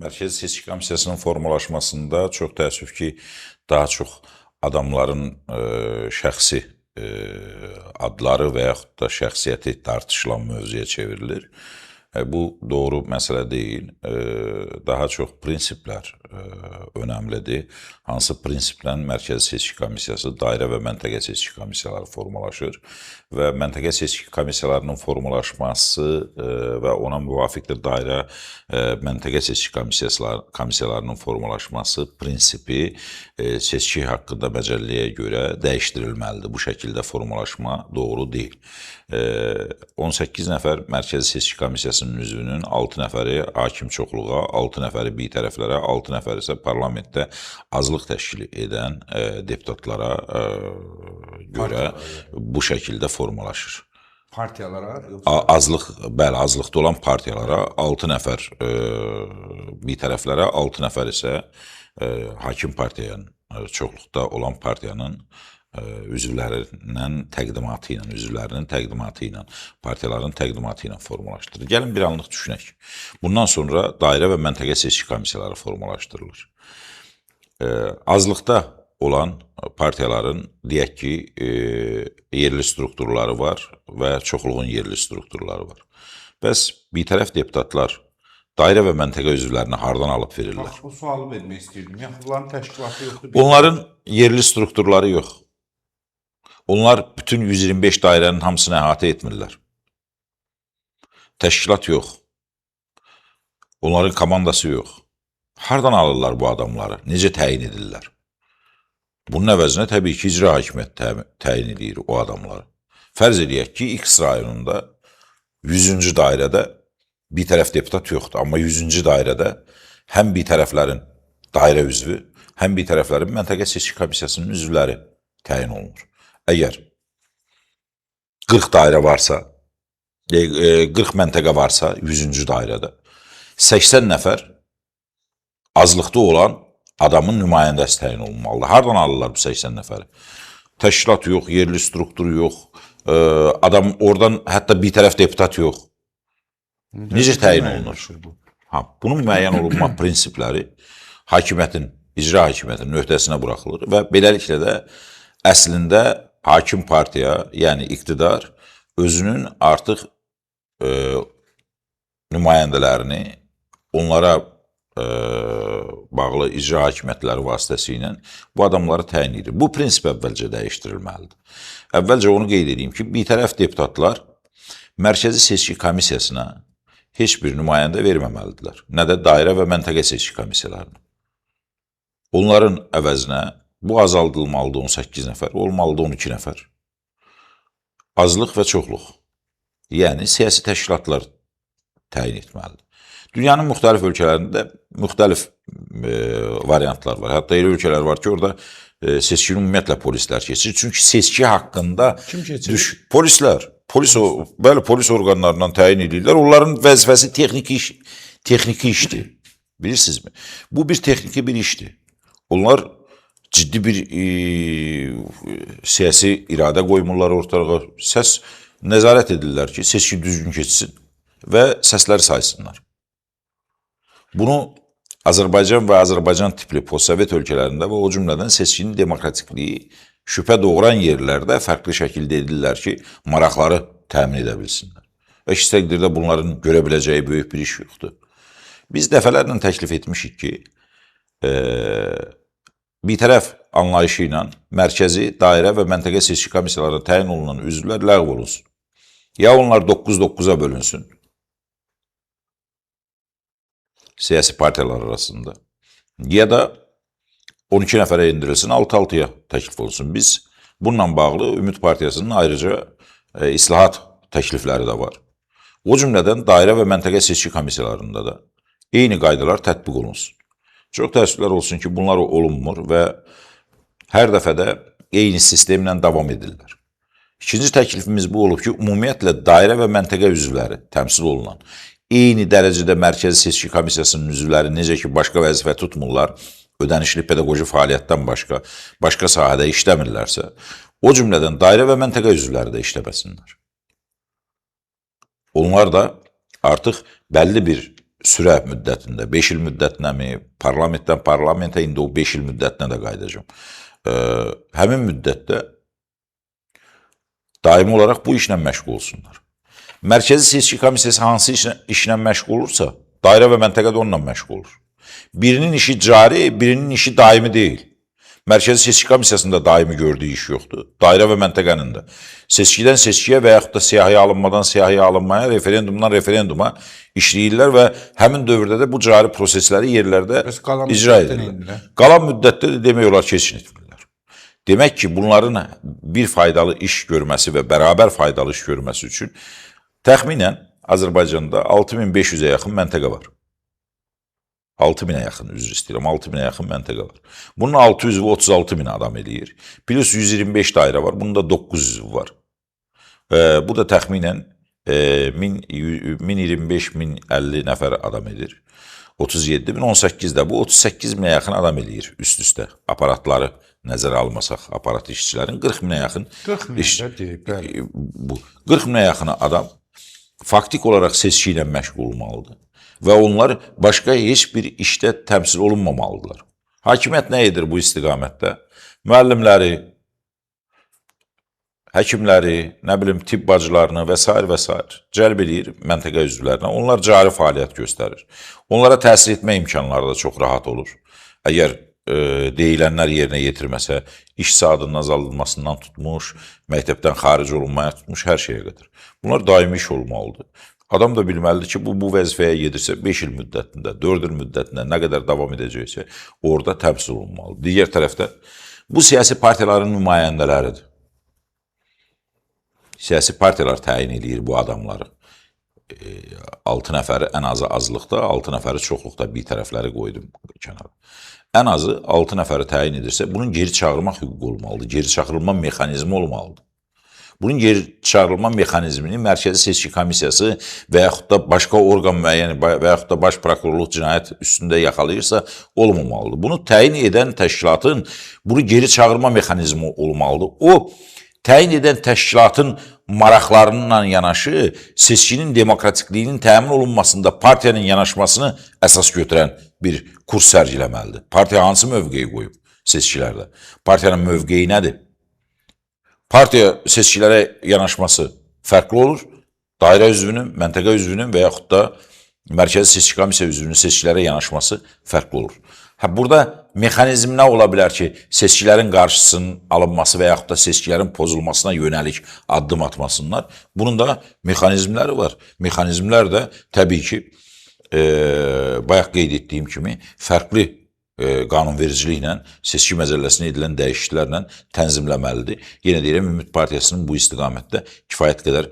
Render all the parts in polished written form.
Mərkəzi Seçki Komissiyasının formalaşmasında çox təəssüf ki, daha çox adamların şəxsi adları və yaxud da şəxsiyyəti tartışılan mövzuya çevrilir. Bu doğru məsələ deyil. Daha çox prinsiplər önəmlidir. Hansı prinsiplə Mərkəzi Seçki Komissiyası, dairə və məntəqə seçki komissiyaları formalaşır və məntəqə seçki komissiyalarının formalaşması və ona müvafiq də dairə məntəqə seçki komissiyalarının formalaşması prinsipi seçki haqqında məcəlləyə görə dəyişdirilməlidir. Bu şəkildə formalaşma doğru deyil. 18 nəfər Mərkəzi Seçki Komissiyasının üzvünün 6 nəfəri hakim çoxluğa, 6 nəfəri bitərəflərə, 6 nəfəri isə parlamentdə azlıq təşkil edən deputatlara görə bu şəkildə formalaşır. Partiyalara? Yoxsa? Azlıq, bəli, azlıqda olan partiyalara, 6 nəfər bitərəflərə, 6 nəfər isə hakim partiyanın, çoxluqda olan partiyanın üzvlərinin təqdimatı ilə, üzvlərinin təqdimatı ilə, partiyaların təqdimatı ilə formalaşdırılır. Gəlin bir anlıq düşünək. Bundan sonra dairə və məntəqə seçki komissiyaları formalaşdırılır. Azlıqda olan partiyaların, deyək ki, yerli strukturları var və çoxluğun yerli strukturları var. Bəs bitərəf deputatlar dairə və məntəqə üzvlərini hardan alıb verirlər? Bax, bu sualı vermək istəyirdim. Yəni, bunların təşkilatı yoxdur. Onların yerli strukturları yox. Onlar bütün 125 dairənin hamısını əhatə etmirlər. Təşkilat yox. Onların komandası yox. Hardan alırlar bu adamları? Necə təyin edirlər? Bunun əvəzinə təbii ki, icra hakimiyyəti təyin edir o adamları. Fərz eləyək ki, X rayonunda 100-cü dairədə bir tərəf deputat yoxdur. Amma 100-cü dairədə həm bir tərəflərin dairə üzvü, həm bir tərəflərin məntəqə seçki komissiyasının üzvləri təyin olunur. Əgər 40 dairə varsa, 40 məntəqə varsa 100-cü dairədə 80 nəfər azlıqda olan adamın nümayəndəsi təyin olunmalıdır. Hardan alırlar bu 80 nəfəri? Təşkilat yox, yerli struktur yox, adam oradan hətta bir tərəf deputat yox. Necə təyin olunur? Ha, bunun müəyyən olunma prinsipləri hakimiyyətin, icra hakimiyyətinin öhdəsinə buraxılır və beləliklə də əslində hakim partiya, yəni iqtidar özünün artıq nümayəndələrini onlara bağlı icra hakimiyyətləri vasitəsilə bu adamları təyin edir. Bu prinsip əvvəlcə dəyişdirilməlidir. Əvvəlcə onu qeyd edeyim ki, bitərəf deputatlar Mərkəzi Seçki Komissiyasına heç bir nümayəndə verməməlidirlər. Nə də dairə və məntəqə seçki komissiyalarına. Onların əvəzinə bu azaldılmalıdır 18 nəfər, olmalıdır 12 nəfər. Azlıq və çoxluq, yəni siyasi təşkilatlar təyin etməlidir. Dünyanın müxtəlif ölkələrində müxtəlif variantlar var. Hətta elə ölkələr var ki, orada seçkini ümumiyyətlə polislər keçirir. Çünki seçki haqqında kim keçirir? Polislər. Bəli, polis orqanlarından təyin edirlər. Onların vəzifəsi texniki işdir. Bilirsinizmi? Bu bir texniki bir işdir. Onlar ciddi bir siyasi iradə qoymurlar ortalığa. Səs nəzarət edirlər ki, seçki düzgün keçsin və səsləri saysınlar. Bunu Azərbaycan və Azərbaycan tipli postsovet ölkələrində və o cümlədən seçkinin demokratikliyi şübhə doğuran yerlərdə fərqli şəkildə edirlər ki, maraqları təmin edə bilsinlər. Və əks təqdirdə bunların görə biləcəyi böyük bir iş yoxdur. Biz dəfələrlə təklif etmişik ki, bitərəf anlayışı ilə mərkəzi, dairə və məntəqə seçki komissiyalarına təyin olunan üzvlər ləğv olunsun. Ya onlar 9-9-a bölünsün siyasi partiyalar arasında, ya da 12 nəfərə endirilsin, 6-6-ya təklif olunsun. Biz bununla bağlı Ümid Partiyasının ayrıca islahat təklifləri də var. O cümlədən dairə və məntəqə seçki komissiyalarında da eyni qaydalar tətbiq olunsun. Çox təəssüflər olsun ki, bunlar olunmur və hər dəfə də eyni sistemlə davam edirlər. İkinci təklifimiz bu olub ki, ümumiyyətlə dairə və məntəqə üzvləri təmsil olunan, eyni dərəcədə Mərkəzi Seçki Komissiyasının üzvləri necə ki, başqa vəzifə tutmurlar, ödənişli pedaqoji fəaliyyətdən başqa sahədə işləmirlərsə, o cümlədən dairə və məntəqə üzvləri də işləməsinlər. Onlar da artıq bəlli bir sürə müddətində, 5 il müddətinəmi, parlamentdən parlamentə, indi o 5 il müddətinə də qayıdacağam. Həmin müddətdə daimi olaraq bu işlə məşğul olsunlar. Mərkəzi Seçki Komissiyası hansı işlə məşğul olursa, dairə və məntəqə də onunla məşğul olur. Birinin işi cari, birinin işi daimi deyil. Mərkəzi Seçki Komissiyasında daimi gördüyü iş yoxdur. Dairə və məntəqənin də. Seçkidən seçkiyə və yaxud da siyahıya alınmadan siyahıya alınmaya, referendumdan referenduma işləyirlər və həmin dövrdə də bu cari prosesləri yerlərdə icra edirlər. Qalan müddətdə də demək olar ki, heç nə etmirlər. Demək ki, bunların bir faydalı iş görməsi və bərabər faydalı iş görməsi üçün təxminən Azərbaycanda 6500-ə yaxın məntəqə var. 6000-ə yaxın, üzr istəyirəm, 6000-ə yaxın məntəqə var. Bunun 636 min adam eləyir. Plus 125 dairə var, bunun da 900 var. Bu da təxminən 1025-1050 nəfər adam edir. 37 min, 18 də bu 38 minə yaxın adam eləyir üst-üstə. Aparatları nəzərə almasaq, aparat işçilərin 40 minə yaxın 40 min də deyib, bəli. Bu 40 minə yaxın adam faktik olaraq seçki ilə məşğul olmalıdır. Və onlar başqa heç bir işdə təmsil olunmamalıdırlar. Hakimiyyət nə edir bu istiqamətdə? Müəllimləri, həkimləri, nə bilim, tibb bacılarını və s. və s. cəlb eləyir məntəqə üzvlərinə. Onlar cari fəaliyyət göstərir. Onlara təsir etmə imkanları da çox rahat olur. Əgər deyilənlər yerinə yetirməsə, iş saatının azaldılmasından tutmuş, məktəbdən xaric olunmaya tutmuş, hər şeyə qədər. Bunlar daimi iş olmalıdır. Adam da bilməlidir ki, bu vəzifəyə gedirsə 5 il müddətində, 4 il müddətində nə qədər davam edəcəksə, orada təmsil olunmalıdır. Digər tərəfdə bu siyasi partiyaların nümayəndələridir. Siyasi partiyalar təyin eləyir bu adamları. 6 nəfəri ən azı azlıqda, 6 nəfəri çoxluqda bir tərəfləri qoydum kənara. Ən azı 6 nəfəri təyin edirsə, bunun geri çağırmaq hüququ olmalıdır, geri çağırılma mexanizmi olmalıdır. Bunun geri çağırılma mexanizmini Mərkəzi Seçki Komissiyası və yaxud da başqa orqan müəyyən və yaxud da baş prokurorluq cinayət üstündə yaxalayırsa olmamalıdır. Bunu təyin edən təşkilatın bunu geri çağırma mexanizmi olmalıdır. O, təyin edən təşkilatın maraqlarıyla yanaşı seçkinin demokratikliyinin təmin olunmasında partiyanın yanaşmasını əsas götürən bir kurs sərgiləməlidir. Partiya hansı mövqeyi qoyub seçkilərdə? Partiyanın mövqeyi nədir? Partiya seçkilərə yanaşması fərqli olur. Dairə üzvünün, məntəqə üzvünün və yaxud da Mərkəzi Seçki Komissiya üzvünün seçkilərə yanaşması fərqli olur. Hə, burada mexanizm nə ola bilər ki, seçkilərin qarşısının alınması və yaxud da seçkilərin pozulmasına yönəlik addım atmasınlar? Bunun da mexanizmləri var. Mexanizmlər də təbii ki, bayaq qeyd etdiyim kimi fərqli qanunvericiliklə, seçki məcəlləsinə edilən dəyişikliklərlə tənzimləməlidir. Yenə deyirəm, Ümid Partiyasının bu istiqamətdə kifayət qədər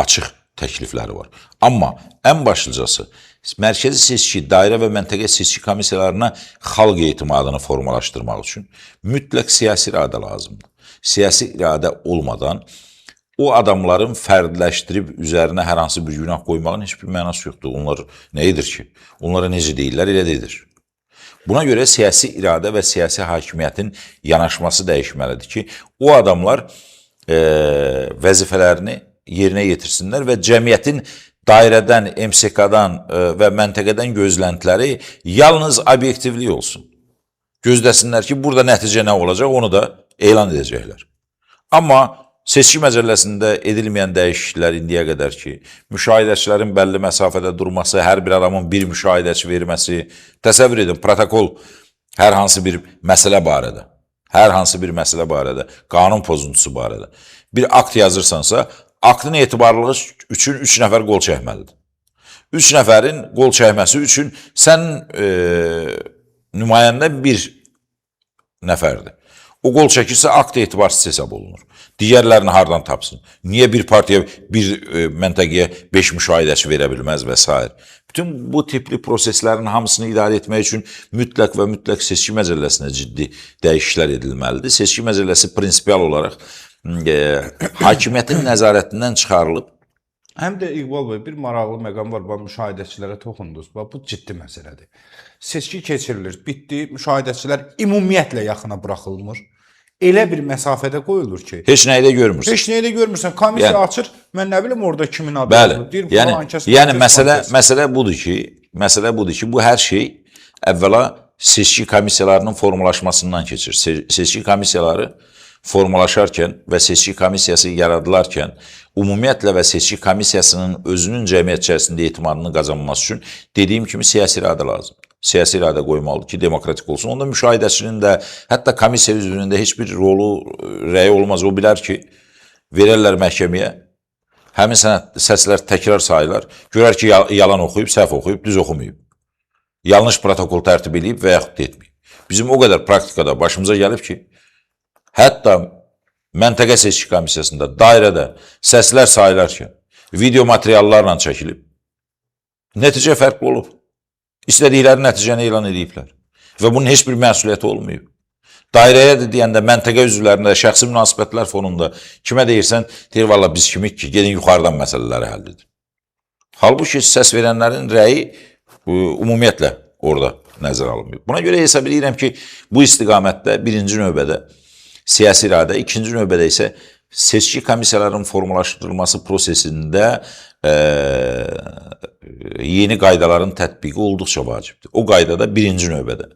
açıq təklifləri var. Amma ən başlıcası, mərkəzi seçki, dairə və məntəqə seçki komissiyalarına xalq etimadını formalaşdırmaq üçün mütləq siyasi iradə lazımdır. Siyasi iradə olmadan o adamların fərdləşdirib üzərinə hər hansı bir günah qoymağın heç bir mənası yoxdur. Onlar nə edir ki? Onlara necə deyirlər, elə də edir. Buna görə siyasi iradə və siyasi hakimiyyətin yanaşması dəyişməlidir ki, o adamlar vəzifələrini yerinə yetirsinlər və cəmiyyətin dairədən, MSK-dan və məntəqədən gözləntiləri yalnız obyektivlik olsun. Gözləsinlər ki, burada nəticə nə olacaq, onu da elan edəcəklər. Amma seçki məcəlləsində edilməyən dəyişikliklər indiyə qədər ki, müşahidəçilərin bəlli məsafədə durması, hər bir adamın bir müşahidəçi verməsi, təsəvvür edin, protokol hər hansı bir məsələ barədə, hər hansı bir məsələ barədə, qanun pozuntusu barədə bir akt yazırsansa, aktın etibarlılığı üçün 3 nəfər qol çəkməlidir. 3 nəfərin qol çəkməsi üçün sənin nümayəndə bir nəfərdir. O qol çəkirsə, akt etibarsız hesab olunur. Digərlərini hardan tapsın? Niyə bir partiya, bir məntəqəyə 5 müşahidəçi verə bilməz və s. Bütün bu tipli proseslərin hamısını idarə etmək üçün mütləq və mütləq seçki məcəlləsinə ciddi dəyişikliklər edilməlidir. Seçki məcəlləsi prinsipial olaraq hakimiyyətin nəzarətindən çıxarılıb. Həm də İqbal bəy, bir maraqlı məqam var, bax, müşahidəçilərə toxundunuz. Bax, bu ciddi məsələdir. Seçki keçirilir, bitdi, müşahidəçilər ümumiyyətlə yaxına buraxılmır. Elə bir məsafədə qoyulur ki, heç nəyi də görmürsən. Heç nəyi də görmürsən. Komissiya açır, mən nə bilim orada kimin adı olur. Deyir, yəni məsələ budur ki, Məsələ budur ki, bu hər şey əvvəla seçki komissiyalarının formalaşmasından keçir. Seçki komissiyaları formalaşarkən və seçki komissiyası yaradılarkən ümumiyyətlə və seçki komissiyasının özünün cəmiyyət içərisində etimadını qazanması üçün dediyim kimi siyasi iradə lazımdır. Siyasi iradə qoymalıdır ki, demokratik olsun. Onda müşahidəçinin də, hətta komissiya üzvünün də heç bir rolu, rəyi olmaz. O bilər ki, verərlər məhkəməyə, həmin sənəd, səslər təkrar sayılar, görər ki, yalan oxuyub, səhv oxuyub, düz oxumayıb. Yanlış protokol tərtib eləyib və yaxud da etməyib. Bizim o qədər praktikada başımıza gəlib ki, hətta məntəqə seçki komissiyasında, dairədə səslər sayılarkən video materiallarla çəkilib, nəticə fərqli olub. İstədikləri nəticəni elan ediblər. Və bunun heç bir məsuliyyəti olmayıb. Dairəyə də deyəndə, məntəqə üzvlərində, şəxsi münasibətlər fonunda kimə deyirsən, deyir, valla biz kimik ki, gedin yuxarıdan məsələləri həll edin. Halbuki səs verənlərin rəyi ümumiyyətlə orada nəzərə alınmıyor. Buna görə hesab edirəm ki, bu istiqamətdə birinci növbədə siyasi iradə, ikinci növbədə isə seçki komissiyalarının formalaşdırılması prosesində yeni qaydaların tətbiqi olduqca vacibdir. O qaydada birinci növbədə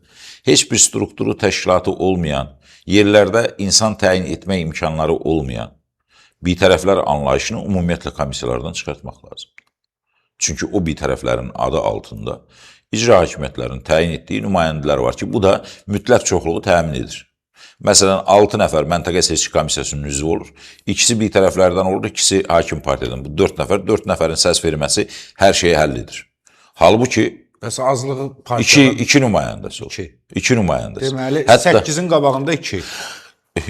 heç bir strukturu, təşkilatı olmayan, yerlərdə insan təyin etmək imkanları olmayan bitərəflər anlayışını ümumiyyətlə komissiyalardan çıxartmaq lazımdır. Çünki o bitərəflərin adı altında icra hakimiyyətlərinin təyin etdiyi nümayəndələr var ki, bu da mütləq çoxluğu təmin edir. Məsələn, 6 nəfər məntəqə seçki komissiyasının üzvü olur. İkisi bir tərəflərdən olur, ikisi hakim partiyadan. Bu 4 nəfər, 4 nəfərin səs verməsi hər şeyi həll edir. Halbuki bəs azlığı partiyadan iki nümayəndəsi olur. 2 nümayəndəsi. Deməli, hətta 8-in qabağında 2.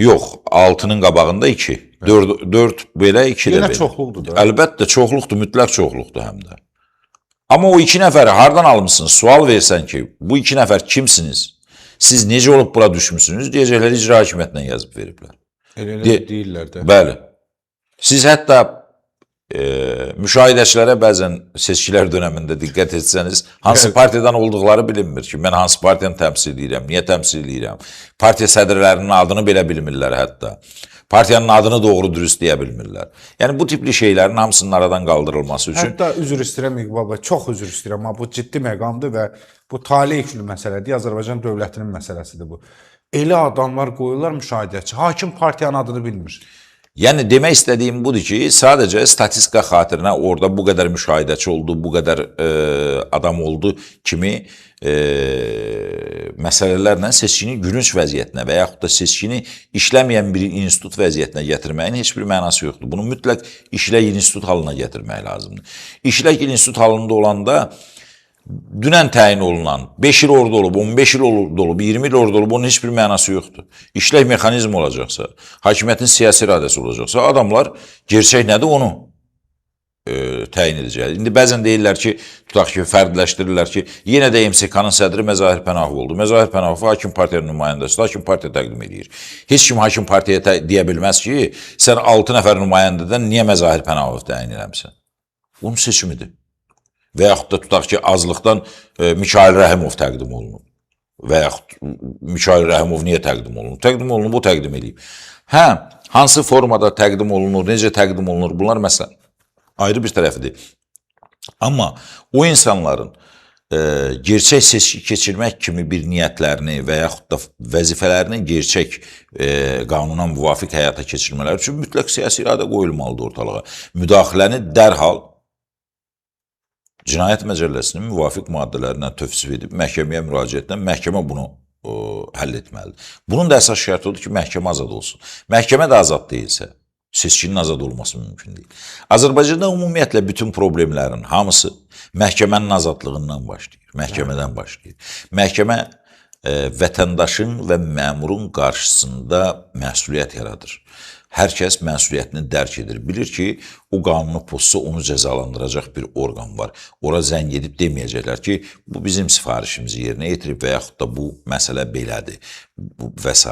Yox, 6-nın qabağında 2. 4 belə, 2 də belə. Yenə çoxluqdur da. Əlbəttə çoxluqdur, mütləq çoxluqdur həm də. Amma o 2 nəfəri hardan almısınız? Sual versən ki, bu 2 nəfər kimsiniz? Siz necə olub bura düşmüsünüz? Deyəcəklər, icra hakimiyyətinə yazıb veriblər. Elə deyirlər də. Bəli. Siz hətta müşahidəçilərə bəzən seçkilər dönəmində diqqət etsəniz, hansı partiyadan olduqları bilinmir ki, mən hansı partiyanı təmsil edirəm, niyə təmsil edirəm. Partiya sədrlərinin adını belə bilmirlər hətta. Partiyanın adını doğru dürüst deyə bilmirlər. Yəni bu tipli şeylərin hamısının aradan qaldırılması üçün... Hətta üzr istəyirəm İqbal bəy, çox üzr istəyirəm. Bu ciddi məqamdır və bu tale yüklü məsələdir. Azərbaycan dövlətinin məsələsidir bu. Elə adamlar qoyurlar müşahidəçi. Hakim partiyanın adını bilmir. Yəni demək istədiyim budur ki, sadəcə statistika xatirinə orada bu qədər müşahidəçi oldu, bu qədər adam oldu kimi məsələlərlə seçkini gülünc vəziyyətinə və yaxud da seçkini işləməyən bir institut vəziyyətinə gətirməyin heç bir mənası yoxdur. Bunu mütləq işlək institut halına gətirmək lazımdır. İşlək institut halında olanda dünən təyin olunan, 5 il orada olub, 15 il orada olub, 20 il orada olub, onun heç bir mənası yoxdur. İşlək mexanizm olacaqsa, hakimiyyətin siyasi iradəsi olacaqsa, adamlar gerçək nədir onu təyin edəcək. İndi bəzən deyirlər ki, tutaq ki, fərdləşdirirlər ki, yenə də MSK-nın sədri Məzahir Pənahov oldu. Məzahir Pənahov hakim partiyanın nümayəndəsidir, hakim partiya təqdim edir. Heç kim hakim partiyaya deyə bilməz ki, sən 6 nəfər nümayəndədən niyə Məzahir Pənahov təyin eləmisən? Onun seçimidir. Və yaxud da tutaq ki, azlıqdan Mikail Rəhimov təqdim olunub. Və yaxud Mikail Rəhimov niyə təqdim olunub? Təqdim olunub, o təqdim eləyib. Hə, hansı formada təqdim olunur, necə təqdim olunur, bunlar məsələn ayrı bir tərəfidir. Amma o insanların gerçək seçki keçirmək kimi bir niyyətlərini və yaxud da vəzifələrini gerçək qanuna müvafiq həyata keçirmələri üçün mütləq siyasi iradə qoyulmalıdır ortalığa. Müdaxiləni dərhal Cinayət Məcəlləsinin müvafiq maddələrindən tövsif edib məhkəməyə müraciətlə məhkəmə bunu həll etməlidir. Bunun da əsas şərti odur ki, məhkəmə azad olsun. Məhkəmə də azad deyilsə, seçkinin azad olması mümkün deyil. Azərbaycanda ümumiyyətlə bütün problemlərin hamısı məhkəmənin azadlığından başlayır, məhkəmədən başlayır. Məhkəmə vətəndaşın və məmurun qarşısında məsuliyyət yaradır. Hər kəs məsuliyyətini dərk edir. Bilir ki, o qanunu pozsa onu cəzalandıracaq bir orqan var. Ora zəng edib deməyəcəklər ki, bu bizim sifarişimizi yerinə yetirib və yaxud da bu məsələ belədir və s.